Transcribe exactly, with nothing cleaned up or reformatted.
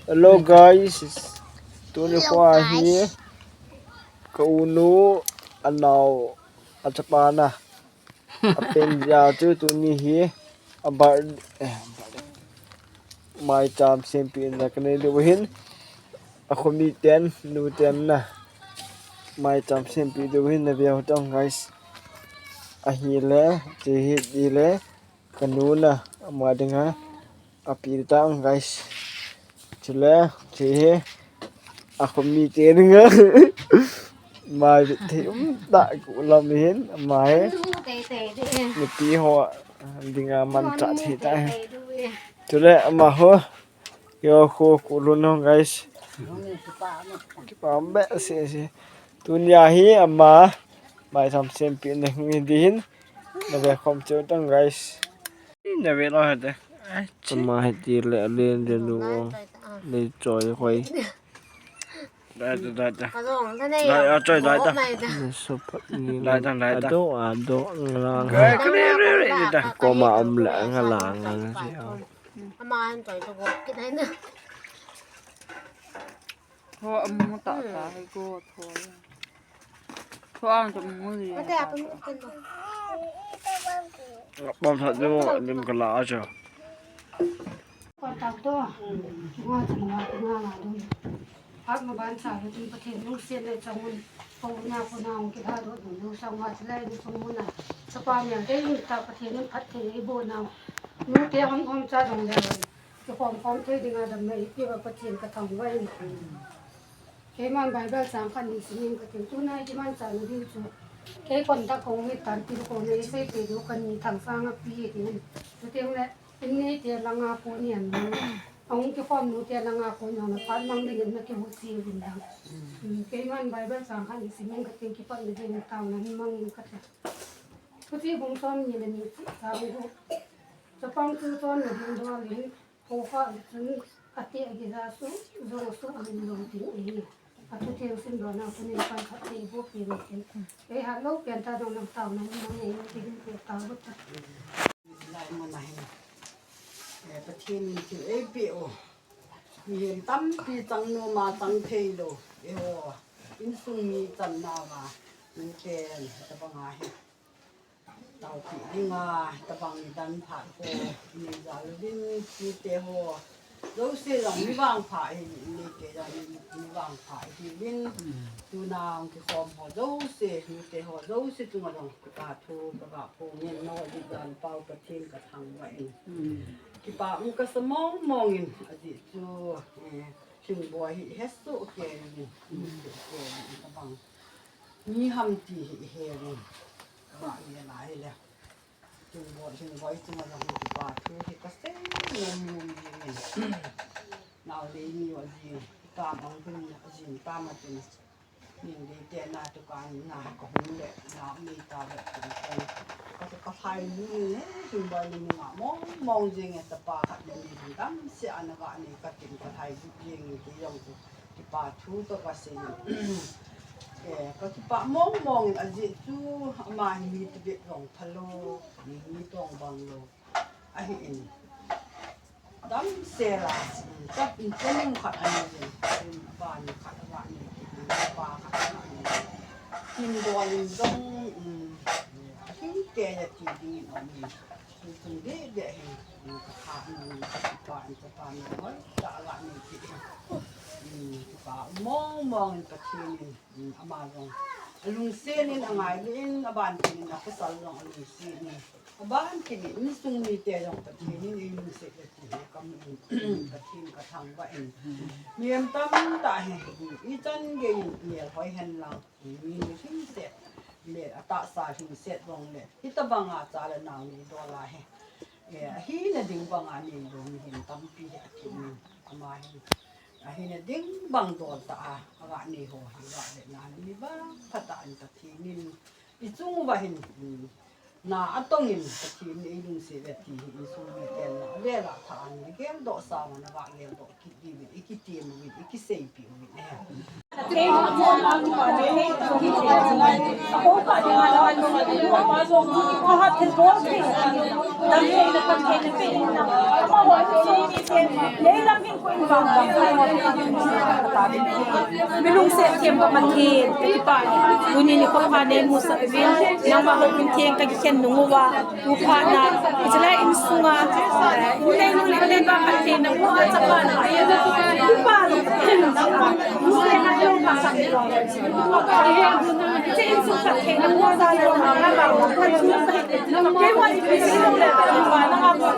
Hello guys, tuni kho hi ka unu anao achapa na apen jeh a chu tuni hi a birthday, eh, birthday, maicham sempina kanei diu hin, akhomi ten, nu ten na maicham sempi diu hin na veu tang guys. Ahile, che hi dile, ka nu na, ama dinga api tang guys. Chule, che hi akhomi te dinga mai bit thei um ta ku lam hin, ama hi nupi ho dinga man ta thei ta. Chule, ama ho, yo ho ku lun ho guys. Kipa be se se. Tunia hi ama maicham sempina ngi din na ve khom cheu tang guys. Na ve lo hete. Ama hi ti le len de nu le choi khoi. Dai ta, dai ta. Dai a choi, dai ta. Ne so pa ni. Dai ta, dai ta. Ado, ado, ngang. Kre, kre, kre, kre, dai ta. Koma um le nga la nga si. Ama an choi to go kit nai na. Ho amu ta ta he go tho. Tho ang to mu ni. Ate apa mu kan. Bom sa jo lim kala acha. Kon tau to. Nga chama nga nga dum. Hak ma ban sa lu tin Pathen lungset le chang un. Ko na ko na ong ki ha do dum lu sang ma chilai lu sung mun na. Chapa mi ang te lu ta Pathen in phat thei i bo na. Nu te hom hom cha dong le. Ki hom hom thei ding a dam na i pi ba Pathen ka thang va in. Keiman Bible chang khat ni simin ka tin tuna i kiman cha na ding chu. Kei kon ta kong mi tan pi ko ne i sei te du kan ni thang sang a pi tin. Tu teng le Inni te langa ko nian nu. Ahung kikhom nu te langa ko nian na phat mang ding in na kihuchi uvin lang. Mm, keiman Bible chang khat i simin ka tin kipat na ding tao na ni mang in ka ta. Huchi bung som ni le ni chi chang hu. Chapang chu chon na ding dol in ko kha chun ate a gi ja su, jong su min lo ding e. Athu theng sim doh na, thunin pan khat thei bu pi lo tin. Ei hat lo pen ta dong nang tao nang nang ei nang tin pu tao bu ta. Lai mun a hin, eh, Pathen in thil ei pe u. Mihem tampi chang nom a chang thei lo. Eiho insung mi chan nauva, min pen tabang a hin. Taopi dinga, tabang ni dan phat ho, ni jal uvin, tute ho. Jouse jong mi vangpha hi, ni te jong mi, mi vangpha hi uvin. Tuna hung kikhom ho jouse, nute ho jouse chunga jong kipa thu, ka ga phong in, no di dan pau Pathen ka thangvah in. Kipa um ka sa mong mong in, ajeh chu, eh, Hringboi hi hesoh kei in, hesoh kei in, tabang. Mi ham ti hi he in, ka ga ngai lai le. Hringboi, Hringboi chunga jong kipa thu hi ka sei nom nom jing in. Nao lei ni o jing, tam ang hin, jing tam a tin. Ning dei te na tu ka na ka hung le, na mi ta le, ka, ka, ka phai ni ne, Hringboi ni nga mong mong jing e, tapa khat le ni dam se ana ga ni ka tin ka phai jing ki jong chu. Kipa thu to ka sei. Eh, ka kipa mong mong in ajeh chu ama hi mi tibet jong pha lo, mi, mi tong bang lo. Ahi in. Dam se la, tap in chen in khat ani jin, in ba ni khat ba ni, ba khat ba ni. Tin do in jong, ahi ke ya ti ding in om in. Tung de de hin, ka kha in, ka pa in, ka pa in, hoi, ka la ni ti. Ka mong mong in Pathen in, ama jong alungset in, angai le in, aban tin in, apasal jong alungset in. Aban tin in, insung mite jong Pathen in eilungset le ti hi kamu in, Pathen ka thangvah in. Mihem tamtah hi, ichan gei in, mel hoi hen lang. Mi lhingset le atahsa lhingset vang le, hitabanga cha le nao nei dol a hi. Eh, ahina ding banga nei lo mihem tampi hi athi in, ama hin. Ahina ding bang dol tah a, aga nei ho hi, aga le na le mi vang phatah in Pathen in. I chung uva hin, um, na atong in Pathen in eilungset ve ti hi insung miten na vel a tha an geldoh sa ma na va geldoh kit diuvin, i kitem uvin, i kiseipeh uvin e. Milungset them ka Pathen, tuni nikho pha neimusah uvin, nangma houin theng kakikhen nung uva, tu phat na, hiche lai insunga, eh, in nei nung le in nei ba Pathen na mo a chapa na, eh, tu pa lo, tu le na lo ka sa. Hiche insung Pathen na mo sa lo na, na ba, na ba, na ba,